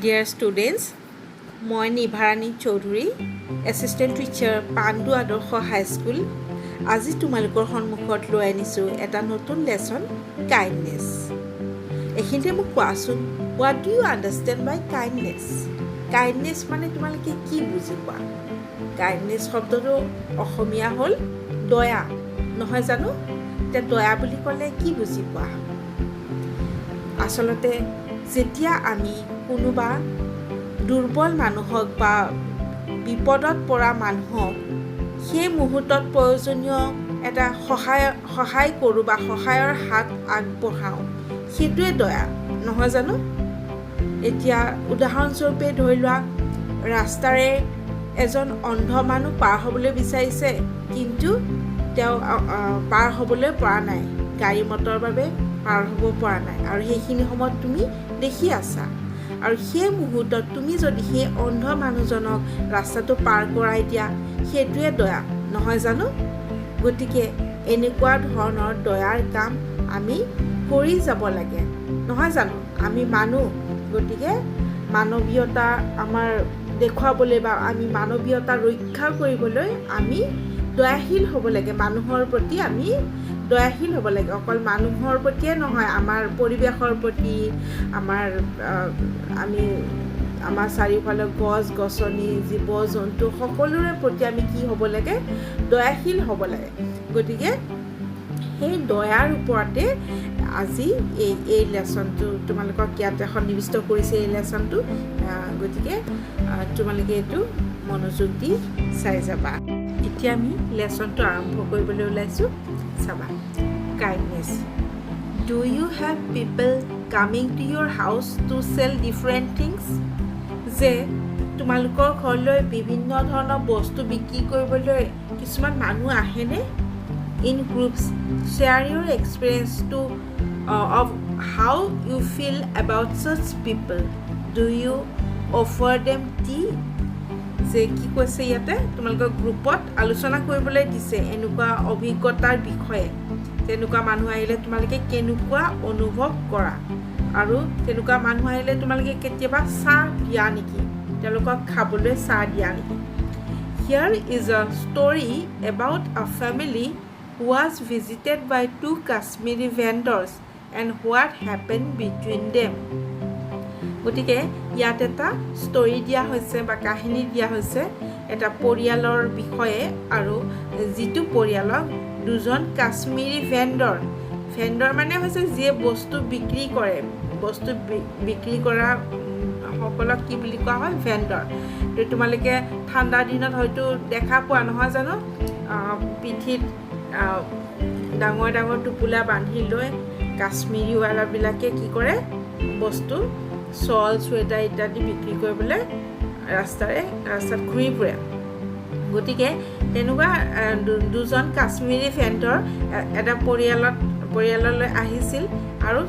Dear students, মই Nibharani Choudhury, assistant teacher, Pandu আদৰ্শ high school. আজি তোমালোকৰ সন্মুখত লৈ আনিছোঁ এটা নতুন লেচন, কাইণ্ডনেছ। এইখিনিতে মোক কোৱাচোন, what do you understand by kindness? Kindness মানে তোমালোকে কি বুজি পোৱা? কাইণ্ডনেছ শব্দটো অসমীয়া হ'ল দয়া, নহয় জানো? এতিয়া দয়া বুলি ক'লে কি বুজি পোৱা? আচলতে যেতিয়া আমি কোনোবা দুৰ্বল মানুহক বা বিপদত পৰা মানুহক সেই মুহূৰ্তত প্ৰয়োজনীয় এটা সহায় কৰোঁ বা সহায়ৰ হাত আগবঢ়াওঁ, সেইটোৱে দয়া, নহয় জানো? এতিয়া উদাহৰণস্বৰূপে ধৰি লোৱা, ৰাস্তাৰে এজন অন্ধ মানুহ পাৰ হ'বলৈ বিচাৰিছে, কিন্তু তেওঁ পাৰ হ'বলৈ পৰা নাই, গাড়ী মটৰৰ বাবে পাৰ হ'ব পৰা নাই আৰু সেইখিনি সময়ত তুমি দেখি আছা আৰু সেই মুহূৰ্তত তুমি যদি সেই অন্ধ মানুহজনক ৰাস্তাটো পাৰ কৰাই দিয়া, সেইটোৱে দয়া, নহয় জানো? গতিকে এনেকুৱা ধৰণৰ দয়াৰ কাম আমি কৰি যাব লাগে, নহয় জানো? আমি মানুহ, গতিকে মানৱীয়তা আমাৰ দেখুৱাবলৈ বা আমি মানৱীয়তা ৰক্ষা কৰিবলৈ আমি দয়াশীল হ'ব লাগে। মানুহৰ প্ৰতি আমি দয়াশীল হ'ব লাগে। অকল মানুহৰ প্ৰতিয়ে নহয়, আমাৰ পৰিৱেশৰ প্ৰতি, আমাৰ আমি আমাৰ চাৰিওফালে গছ গছনি, জীৱ জন্তু সকলোৰে প্ৰতি আমি কি হ'ব লাগে? দয়াশীল হ'ব লাগে। গতিকে সেই দয়াৰ ওপৰতে আজি এই লেচনটো তোমালোকক ইয়াতে সন্নিৱিষ্ট কৰিছে, এই লেচনটো। গতিকে তোমালোকে এইটো মনোযোগ দি চাই যাবা। এতিয়া আমি লেচনটো আৰম্ভ কৰিবলৈ ওলাইছোঁ, চাবা। Kindness. Do you have people coming to your house to sell different things? যে তোমালোকৰ ঘৰলৈ বিভিন্ন ধৰণৰ বস্তু বিক্ৰী কৰিবলৈ কিছুমান মানুহ আহেনে? In groups, share your experience to of how you feel about such people. Do you offer them tea? যে কি কৈছে ইয়াতে, তোমালোকৰ গ্ৰুপত আলোচনা কৰিবলৈ দিছে এনেকুৱা অভিজ্ঞতাৰ বিষয়ে। তেনেকুৱা মানুহ আহিলে তোমালোকে কেনেকুৱা অনুভৱ কৰা আৰু তেনেকুৱা মানুহ আহিলে তোমালোকে কেতিয়াবা চাহ দিয়া নেকি? তেওঁলোকক খাবলৈ চাহ দিয়া নেকি? Here is a story about a family who was visited by two Kashmiri vendors and what happened between them. গতিকে ইয়াত এটা ষ্টৰি দিয়া হৈছে বা কাহিনী দিয়া হৈছে এটা পৰিয়ালৰ বিষয়ে আৰু যিটো পৰিয়ালক দুজন কাশ্মীৰী ভেণ্ডৰ, ভেণ্ডৰ মানে হৈছে যিয়ে বস্তু বিক্ৰী কৰে, বস্তু বিক্ৰী কৰা সকলক কি বুলি কোৱা হয়? ভেণ্ডৰ। তো তোমালোকে ঠাণ্ডা দিনত হয়তো দেখা পোৱা, নহয় জানো? পিঠিত ডাঙৰ ডাঙৰ টোপোলা বান্ধি লৈ কাশ্মীৰীৱালাবিলাকে কি কৰে? বস্তু, শ্বল, চুৱেটাৰ ইত্যাদি বিক্ৰী কৰিবলৈ ৰাস্তাত ঘূৰি ফুৰে। গতিকে তেনেকুৱা দুজন কাশ্মীৰী ভেণ্ডৰ এটা পৰিয়াললৈ আহিছিল আৰু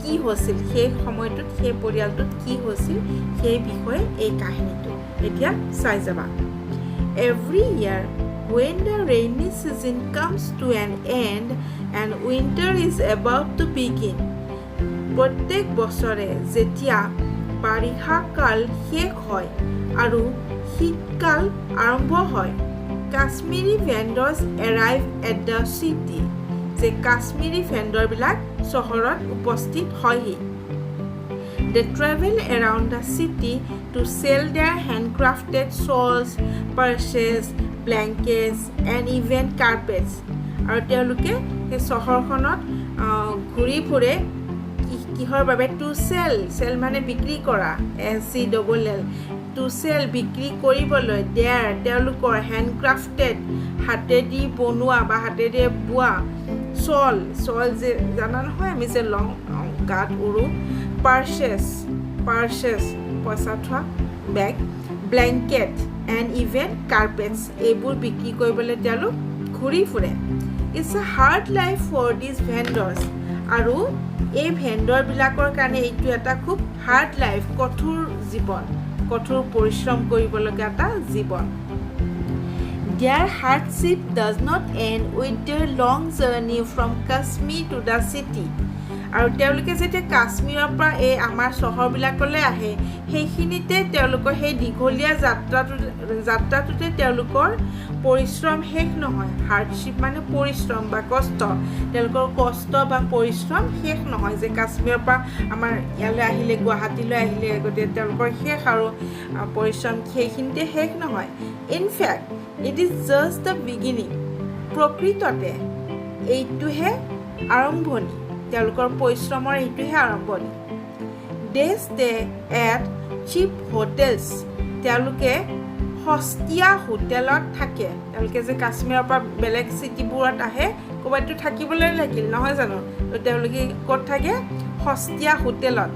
কি হৈছিল সেই সময়টোত, সেই পৰিয়ালটোত কি হৈছিল, সেই বিষয়ে এই কাহিনীটো এতিয়া চাই যাবা। Every year, when the rainy season comes to an end and winter is about to begin, প্ৰত্যেক বছৰে যেতিয়া বাৰিষা কাল শেষ হয় আৰু শীতকাল আৰম্ভ হয়, Kashmiri vendors arrive at the city, যে কাশ্মীৰী ভেণ্ডৰবিলাক চহৰত উপস্থিত হয়হি। They travel around the city to sell their handcrafted shawls, purses, blankets and even carpets. আৰু তেওঁলোকে সেই চহৰখনত ঘূৰি ফুৰে। কিহৰ বাবে? টু চেল, চেল মানে বিক্ৰী কৰা, SCLL, to sell, বিক্ৰী কৰিবলৈ, there, তেওঁলোকৰ, হেণ্ডক্ৰাফটেড, হাতেদি বনোৱা বা হাতেদি বোৱা, শ্বল, শ্বল যে জানা নহয়, আমি যে লওঁ, গাত উৰোঁ, পাৰ্চেছ, পাৰ্চেছ পইচা থোৱা bag, blanket and even carpets, এইবোৰ বিক্ৰী কৰিবলৈ তেওঁলোক ঘূৰি ফুৰে। It's a hard life for these vendors. আৰু এই ভেণ্ডৰবিলাকৰ কাৰণে এইটো এটা খুব হাৰ্ড লাইফ, কঠোৰ জীৱন, কঠোৰ পৰিশ্ৰম কৰিবলগীয়া এটা জীৱন। Their hardship does not end with their long journey from Kashmir to the city. আৰু তেওঁলোকে যেতিয়া কাশ্মীৰৰ পৰা এই আমাৰ চহৰবিলাকলৈ আহে, সেইখিনিতে তেওঁলোকৰ সেই দীঘলীয়া যাত্ৰাটোতে তেওঁলোকৰ পৰিশ্ৰম শেষ নহয়। হাৰ্ডশ্বিপ মানে পৰিশ্ৰম বা কষ্ট। তেওঁলোকৰ কষ্ট বা পৰিশ্ৰম শেষ নহয় যে কাশ্মীৰৰ পৰা আমাৰ ইয়ালৈ আহিলে, গুৱাহাটীলৈ আহিলে, গতিকে তেওঁলোকৰ শেষ আৰু পৰিশ্ৰম সেইখিনিতে শেষ নহয়। In fact, it is just the beginning. প্ৰকৃততে এইটোহে আৰম্ভণি, তেওঁলোকৰ পৰিশ্ৰমৰ এইটোহে আৰম্ভণি। They stay at cheap hotels. তেওঁলোকে সস্তীয়া হোটেলত থাকে। তেওঁলোকে যে কাশ্মীৰৰ পৰা বেলেগ চিটিবোৰত আহে, ক'ৰবাততো থাকিবলৈ লাগিল, নহয় জানো? তো তেওঁলোকে ক'ত থাকে? সস্তীয়া হোটেলত।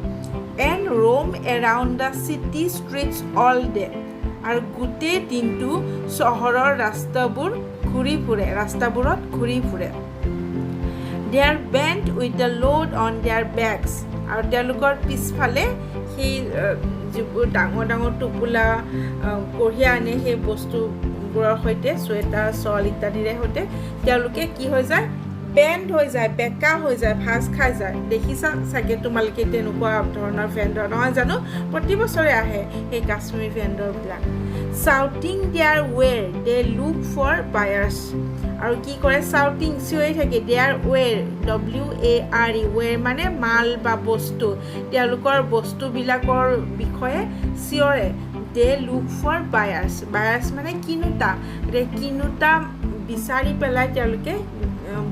And roam around the city streets all day. আৰু গোটেই দিনটো চহৰৰ ৰাস্তাবোৰ ঘূৰি ফুৰে, ৰাস্তাবোৰত ঘূৰি ফুৰে। They are bent with the load on their backs. আৰু তেওঁলোকৰ পিছফালে সেই যিবোৰ ডাঙৰ ডাঙৰ টোপোলা কঢ়িয়াই আনে, সেই বস্তুবোৰৰ সৈতে, চুৱেটাৰ, শ্বল ইত্যাদিৰে সৈতে তেওঁলোকে কি হৈ যায়? বেণ্ড হৈ যায়, বেকা হৈ যায়, ভাঁজ খাই যায়। দেখিছা চাগে তোমালোকে তেনেকুৱা ধৰণৰ ভেণ্ডৰ, নহয় জানো? প্ৰতি বছৰে আহে সেই Kashmiri ভেণ্ডৰবিলাক। Shouting their ware, they look for buyers. আৰু কি কৰে? চাউটিং, চিঞৰি থাকে। Their ware, WARE, ware মানে মাল বা বস্তু। তেওঁলোকৰ বস্তুবিলাকৰ বিষয়ে চিঞৰে। They look for buyers. Buyers মানে কিনোতা। গতিকে কিনোতা বিচাৰি পেলাই তেওঁলোকে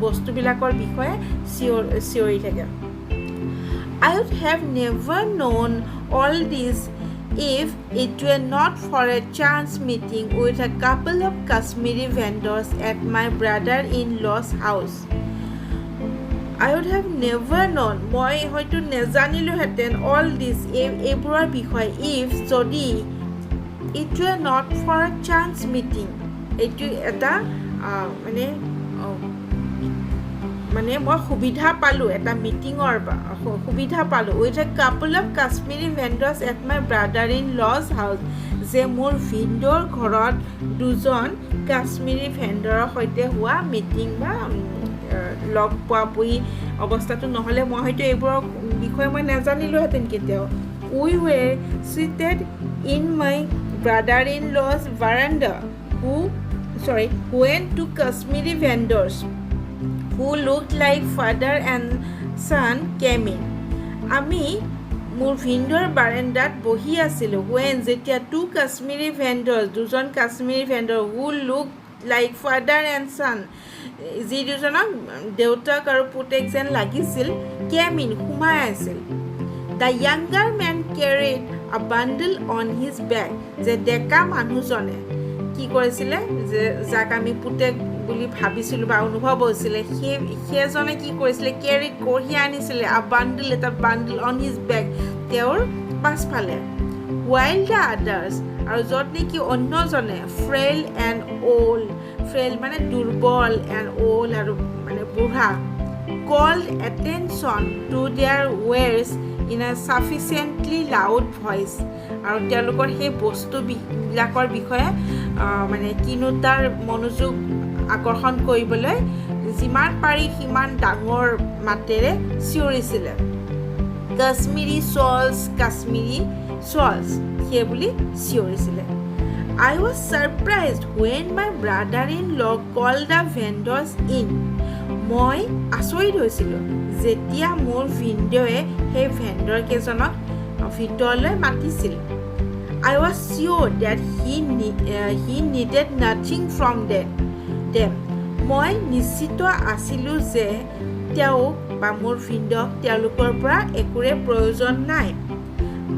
বস্তুবিলাকৰ বিষয়ে চিঞৰি থাকে। I would have never known all this if it were not for a chance meeting with a couple of Kashmiri vendors at my brother in law's house. I would have never known, মই হয়তো নেজানিলোহেঁতেন, all দিছ, এইবোৰৰ বিষয়ে, if, যদি, it were not for a chance meeting, এইটো এটা মানে মই সুবিধা পালোঁ, এটা মিটিঙৰ সুবিধা পালোঁ, with a couple of Kashmiri vendors at my brother in law's house, যে মোৰ ভিনদেউৰ ঘৰত দুজন কাশ্মীৰী ভেণ্ডৰৰ সৈতে হোৱা মিটিং বা লগ পোৱা পুই অৱস্থাটো নহ'লে মই হয়তো এইবোৰৰ বিষয়ে মই নাজানিলোহেঁতেন কেতিয়াও। We were seated in my brother in law's veranda who sorry when two Kashmiri vendors who looked like father and son came in. আমি মোৰ ভিনদেউৰ বাৰেণ্ডাত বহি আছিলোঁ, when, যেতিয়া, টু কাশ্মীৰী ভেণ্ডৰ্ছ, দুজন Kashmiri vendor, who look like father and son, যি দুজনক দেউতাক আৰু পুতেক যেন লাগিছিল, কেম ইন, সোমাই আছিল। The younger man carried a bundle on his back. যে ডেকা মানুহজনে কি কৰিছিলে, যে যাক আমি পুতেক বুলি ভাবিছিলোঁ বা অনুভৱ হৈছিলে, সেইজনে কি কৰিছিলে? কেৰিড, কঢ়িয়াই আনিছিলে, আ বাণ্ডল, এটা বাণ্ডল, অন his back, তেওঁৰ পাছফালে। ৱাইল the others, আৰু য'ত নেকি অন্যজনে, ফ্ৰেইল এণ্ড অ'ল্ড, ফ্ৰেইল মানে দুৰ্বল, এণ্ড অ'ল্ড আৰু মানে বুঢ়া, called attention to their wares in a sufficiently loud voice, আৰু তেওঁলোকৰ সেই বস্তুবিলাকৰ বিষয়ে মানে কিনোতাৰ মনোযোগ আকৰ্ষণ কৰিবলৈ যিমান পাৰি সিমান ডাঙৰ মাতেৰে চিঞৰিছিলে। "Kashmiri shawls, Kashmiri shawls," সেই বুলি চিঞৰিছিলে। I was surprised when my brother in law called the vendors in. মই আচৰিত হৈছিলোঁ যেতিয়া মোৰ ভিনদেউৱে সেই ভেণ্ডৰ কেইজনক ভিতৰলৈ মাতিছিল। I was sure that he needed nothing from them. মই নিশ্চিত আছিলোঁ যে তেওঁক বা মোৰ ভিনদেউক তেওঁলোকৰ পৰা একোৰে প্ৰয়োজন নাই।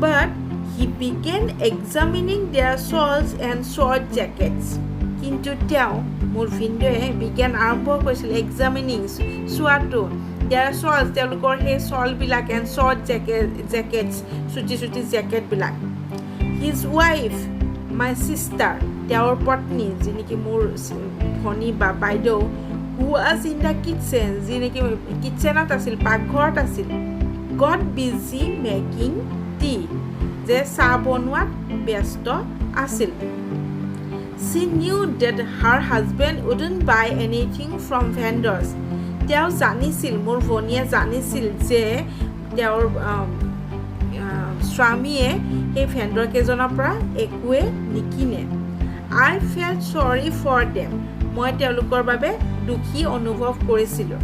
But he began examining their shawls and short jackets. কিন্তু তেওঁ, মোৰ ভিনদেউৱে, বিগেন, আৰম্ভ কৰিছিল, এক্সামিনিং, চোৱাটো, there শ্বলছ, তেওঁলোকৰ সেই শ্বলবিলাক, এণ্ড শ্বৰ্ট জেকেটছ, চুটি চুটি জেকেটবিলাক। His wife, my sister, তেওঁৰ পত্নী, যি নেকি মোৰ ভনী বা বাইদেউ, who was in the kitchen, যি নেকি কিটচেনত আছিল, পাকঘৰত আছিল, got busy making tea, যে চাহ বনোৱাত ব্যস্ত আছিল। She knew that her husband wouldn't buy anything from vendors. তেওঁ জানিছিল, মোৰ ভনীয়ে জানিছিল যে তেওঁৰ স্বামীয়ে সেই ভেণ্ডৰকেইজনৰ পৰা একোৱে নিকিনে। I felt sorry for them. মই তেওঁলোকৰ বাবে দুখী অনুভৱ কৰিছিলোঁ।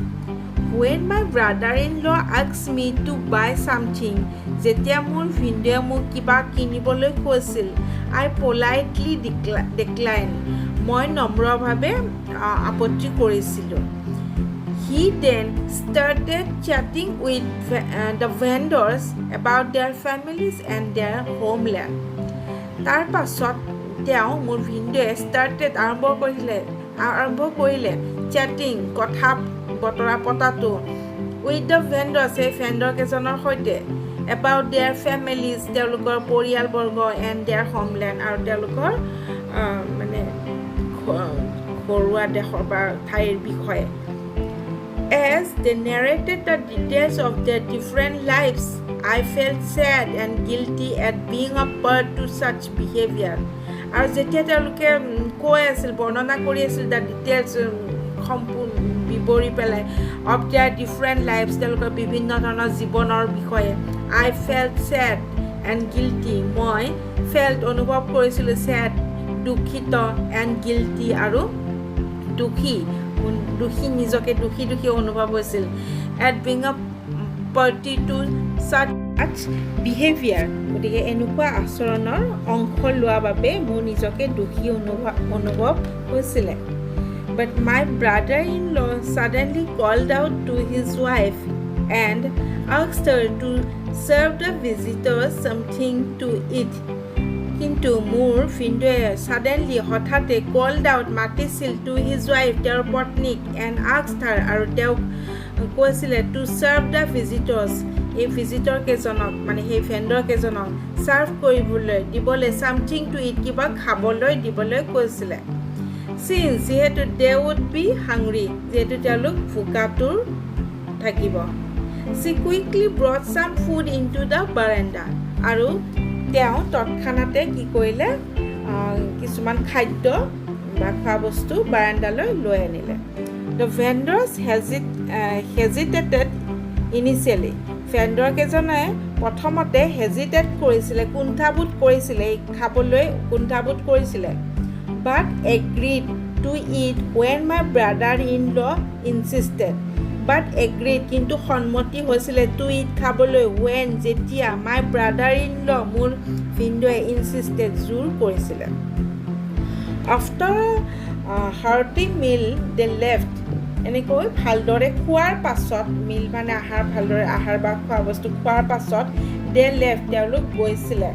When my brother in law asked me to buy something, যেতিয়া মোৰ ভিনদেউৱে মোক কিবা কিনিবলৈ কৈছিল, I politely declined. মই নম্ৰভাৱে আপত্তি কৰিছিলোঁ। He then started chatting with the vendors about their families and their homeland. তাৰ পাছত তেওঁ, মোৰ ভিনদেউৱে, ষ্টাৰ্টেড আৰম্ভ কৰিলে, চেটিং কথা বতৰা পতাটো, উইথ the vendors সেই ভেণ্ডৰ কেইজনৰ সৈতে, এবাউট there families তেওঁলোকৰ পৰিয়ালবৰ্গ, এণ্ড there homeland আৰু তেওঁলোকৰ মানে ঘৰুৱা দেশৰ বা ঠাইৰ বিষয়ে। As they narrated the details of their different lives, I felt sad and guilty at being a part to such behavior. আৰু যেতিয়া তেওঁলোকে কৈ আছিল, বৰ্ণনা কৰি আছিল, the details সম্পূৰ্ণ বিৱৰি পেলাই, অফ there different লাইফছ তেওঁলোকৰ বিভিন্ন ধৰণৰ জীৱনৰ বিষয়ে, I felt sad and guilty. মই ফেল্ট অনুভৱ কৰিছিলোঁ, ছেড দুখিত, এণ্ড গিল্টি আৰু দুখী দুখী, নিজকে দুখী দুখী অনুভৱ হৈছিল, at being a party to such behaviour. গতিকে এনেকুৱা আচৰণৰ অংশ লোৱাৰ বাবে মোৰ নিজকে দুখী অনুভৱ হৈছিলে। But my brother in law suddenly called out to his wife and asked her to serve the visitors something to eat. কিন্তু মোৰ ভিনদেউৱে ছাডেনলি হঠাতে, কল্ড আউট মাতিছিল, টু his wife তেওঁৰ পত্নীক, এণ্ড আস্কড হাৰ আৰু তেওঁক কৈছিলে, টু ছাৰ্ভ the visitors এই ভিজিটৰ কেইজনক, মানে সেই ভেণ্ডৰ কেইজনক ছাৰ্ভ কৰিবলৈ দিবলৈ, ছামথিং টু it কিবা খাবলৈ দিবলৈ কৈছিলে। চিন্স যিহেতু, they would be hungry যিহেতু তেওঁলোক ভোকাতুৰ থাকিব। She quickly brought some food into the veranda. আৰু তেওঁ তৎক্ষণাতে কি কৰিলে? কিছুমান খাদ্য বা খোৱা বস্তু বাৰাণ্ডালৈ লৈ আনিলে। The vendors hesitated initially. ভেণ্ডৰকেইজনে প্ৰথমতে হেজিটেট কৰিছিলে, কুণ্ঠাবোধ কৰিছিলে, এই খাবলৈ কুণ্ঠাবোধ কৰিছিলে, but agreed to eat when my brother in law insisted. But agreed কিন্তু সন্মতি হৈছিলে, টু it খাবলৈ, when যেতিয়া, মাই ব্ৰাদাৰ ইন ল মোৰ ভিনদেউৱে, ইনচিষ্টেড জোৰ কৰিছিলে। After hearty meal, they left. এনেকৈ ভালদৰে খোৱাৰ পাছত, মিল মানে আহাৰ, ভালদৰে আহাৰ বা খোৱা বস্তু খোৱাৰ পাছত, দে লেফ্ট তেওঁলোক গৈছিলে,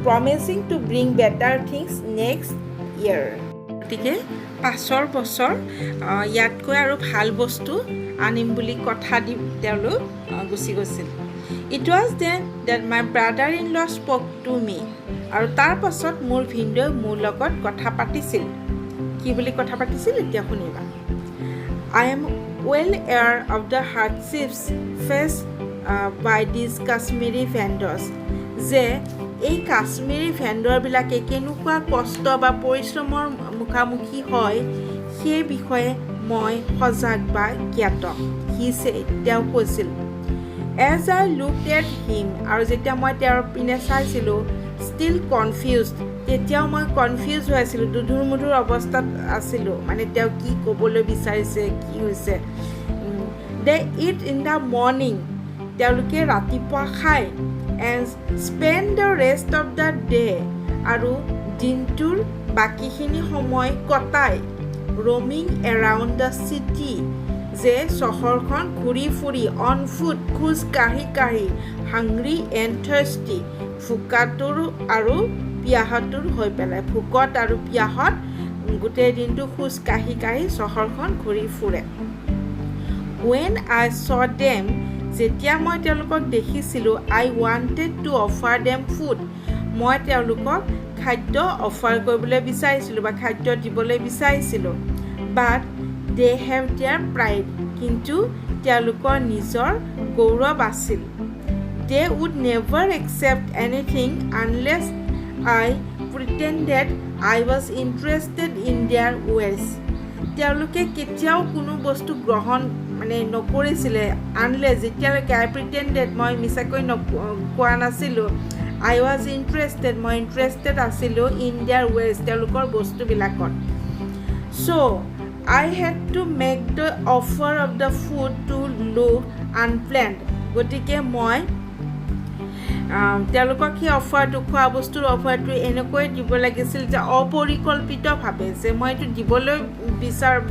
promising to bring better things next year. গতিকে পাছৰ বছৰ ইয়াতকৈ আৰু ভাল বস্তু আনিম বুলি কথা দি তেওঁলোক গুচি গৈছিল। It was then that my brother in law spoke to me. আৰু তাৰ পাছত মোৰ ভিনদেউ মোৰ লগত কথা পাতিছিল। কি বুলি কথা পাতিছিল এতিয়া শুনিবা। I am well aware of the hardships faced by these Kashmiri vendors. যে এই কাশ্মীৰী ভেণ্ডৰবিলাকে কেনেকুৱা কষ্ট বা পৰিশ্ৰমৰ মুখামুখি হয়, সেই বিষয়ে মই সজাগ বা জ্ঞাত। He said, তেওঁ কৈছিল। As I looked at him, আৰু যেতিয়া মই তেওঁৰ পিনে চাইছিলোঁ, ষ্টিল কনফিউজড, তেতিয়াও মই কনফিউজ হৈ আছিলোঁ, দুধুৰ মুধুৰ অৱস্থাত আছিলোঁ, মানে তেওঁ কি ক'বলৈ বিচাৰিছে, কি হৈছে। They eat in the morning, তেওঁলোকে ৰাতিপুৱা খায়, and spend the rest of the day, আৰু দিনটোৰ বাকীখিনি সময় কটায়, ৰমিং এৰাউণ্ড the city, যে চহৰখন ঘূৰি ফুৰি, অন ফুট খোজ কাঢ়ি কাঢ়ি, হাংৰি এণ্ড থাৰ্ষ্টি, ভোকাতুৰ আৰু পিয়াহতুৰ হৈ পেলাই, ভোকত আৰু পিয়াহত গোটেই দিনটো খোজ কাঢ়ি কাঢ়ি চহৰখন ঘূৰি ফুৰে। When I saw them, যেতিয়া মই তেওঁলোকক দেখিছিলোঁ, I wanted to offer them food. মই তেওঁলোকক খাদ্য অফাৰ কৰিবলৈ বিচাৰিছিলোঁ বা খাদ্য দিবলৈ বিচাৰিছিলোঁ। But they have their pride. কিন্তু তেওঁলোকৰ নিজৰ গৌৰৱ আছিল। They would never accept anything unless I pretended I was interested in their wares. তেওঁলোকে কেতিয়াও কোনো বস্তু গ্ৰহণ মানে নকৰিছিলে আনলেছ, যেতিয়ালৈকে, আই প্ৰিটেণ্ডেড, মই মিছাকৈ কোৱা নাছিলোঁ, আই ৱাজ ইণ্টাৰেষ্টেড, মই ইণ্টাৰেষ্টেড আছিলোঁ, ইন there wares, তেওঁলোকৰ বস্তুবিলাকত। So I had to make the offer of the food to look unplanned. গতিকে মই তেওঁলোকক সেই অফাৰটো, খোৱা বস্তুৰ অফাৰটো এনেকৈ দিব লাগিছিল যে অপৰিকল্পিতভাৱে, যে মই এইটো দিবলৈ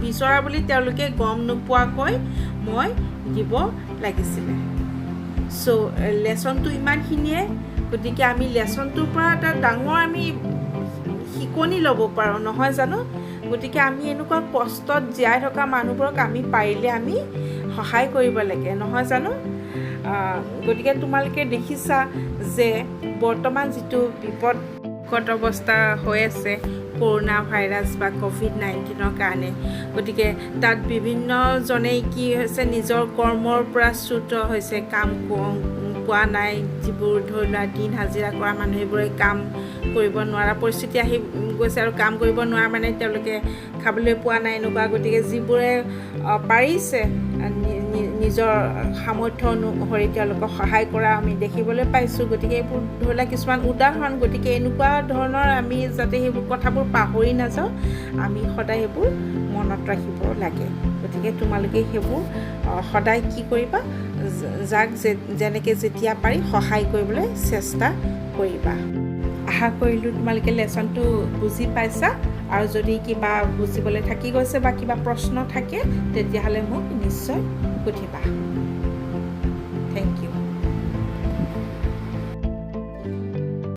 বিচৰা বুলি তেওঁলোকে গম নোপোৱাকৈ মই দিব লাগিছিলে। চ' লেচনটো ইমানখিনিয়ে। গতিকে আমি লেচনটোৰ পৰা এটা ডাঙৰ আমি শিকনি ল'ব পাৰোঁ, নহয় জানো? গতিকে আমি এনেকুৱা কষ্টত জীয়াই থকা মানুহবোৰক আমি পাৰিলে আমি সহায় কৰিব লাগে, নহয় জানো? গতিকে তোমালোকে দেখিছা যে বৰ্তমান যিটো বিপদগত অৱস্থা হৈ আছে কৰোণা ভাইৰাছ বা ক'ভিড-19ৰ কাৰণে, গতিকে তাত বিভিন্নজনেই কি হৈছে, নিজৰ কৰ্মৰ পৰা চ্যুত হৈছে, কাম পোৱা নাই। যিবোৰ ধৰি লোৱা দিন হাজিৰা কৰা মানুহ, সেইবোৰে কাম কৰিব নোৱাৰা পৰিস্থিতি আহি গৈছে আৰু কাম কৰিব নোৱাৰা মানে তেওঁলোকে খাবলৈ পোৱা নাই এনেকুৱা। গতিকে যিবোৰে পাৰিছে নিজৰ সামৰ্থ্য অনুসৰি তেওঁলোকক সহায় কৰা আমি দেখিবলৈ পাইছোঁ। গতিকে এইবোৰ ধৰি লোৱা কিছুমান উদাহৰণ। গতিকে এনেকুৱা ধৰণৰ আমি যাতে সেইবোৰ কথাবোৰ পাহৰি নাযাওঁ, আমি সদায় সেইবোৰ মনত ৰাখিব লাগে। গতিকে তোমালোকে সেইবোৰ সদায় কি কৰিবা, যাক যেনেকৈ যেতিয়া পাৰি সহায় কৰিবলৈ চেষ্টা কৰিবা। আশা কৰিলোঁ তোমালোকে লেচনটো বুজি পাইছা আৰু যদি কিবা বুজিবলৈ থাকি গৈছে বা কিবা প্ৰশ্ন থাকে, তেতিয়াহ'লে মোক নিশ্চয় সুধিবা।